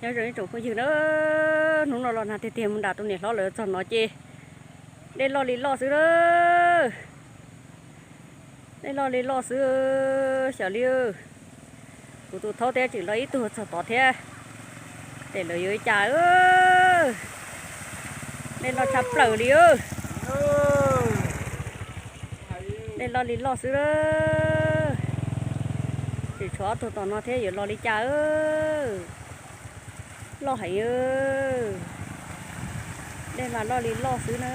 Nyob zoo ib tsoom phooj ywg na, hnub no los nag tiag tiag mus nram tus niam hlob lawv txog no ces dej loj li loj xwb na. Dej loj li loj xwb, xyov li. Kuv tus thaub thiab tseem los ib tug txog tod thiab, ces lawv yuav ua cas. Dej loj tshaj plaws li. Dej loj li loj xwb. Tseem tshuav ob tug tom no thiab yuav los li cas. Loj heev. Dej mas loj li loj xwb na.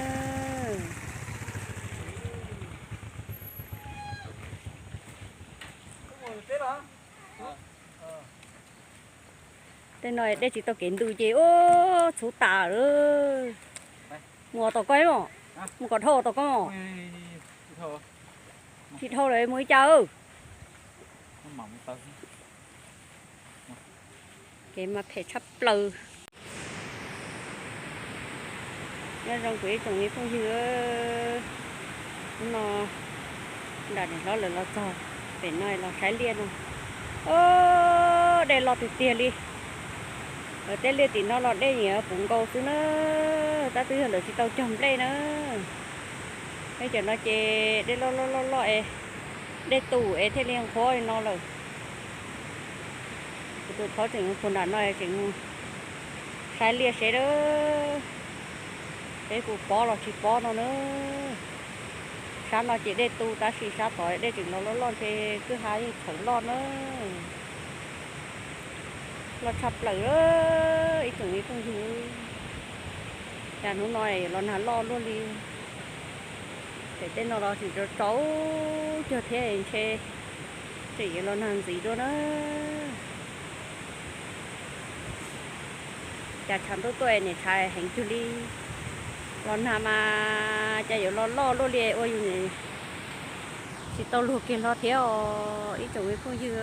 Tej no dej tsis tau kev ntws ces ub txhub tas lawm. Mus tom koj mos, mus kom dhau tom koj mos. Tsis dhau lawm mus li cas. Kev mas phem tshaj plaws. Nyob zoo kuv ib tsoom me phooj ywg, hnub no nram niam hlob lawv los txog pem no los saib liaj no. Dej loj tiag tiag li. Lawv tej liaj tim no los dej nyiam puv nkaus xwb na. Tab twb yog lawv tsis tau cog nplej na. Peb cov no ces dej loj loj loj loj es dej tu es thiaj li nqhuab li no lawm. Kuv tus thaub tseem mus puag nram no tseem mus saib liaj seb peb puas pob los tsis pob no na. Sab no ces dej tu tab sis sab tod dej tseem los loj loj ntshe kwj ha yeej txhawv loj na. Loj tshaj plaws ib tsoom me phooj ywg. Cas hnub no yuav los nag loj luaj li. Ces tej no los tseem tsaus tsaus cog thiab ntshe tseem yuav los nag ntxiv dua na. Cas tshav ntuj tuaj niam tshav heev cuag li. Los nag mas cas yuav los loj luaj li ua yus tsis tau luag kiag hlo thiab os ib tsoom me phooj ywg.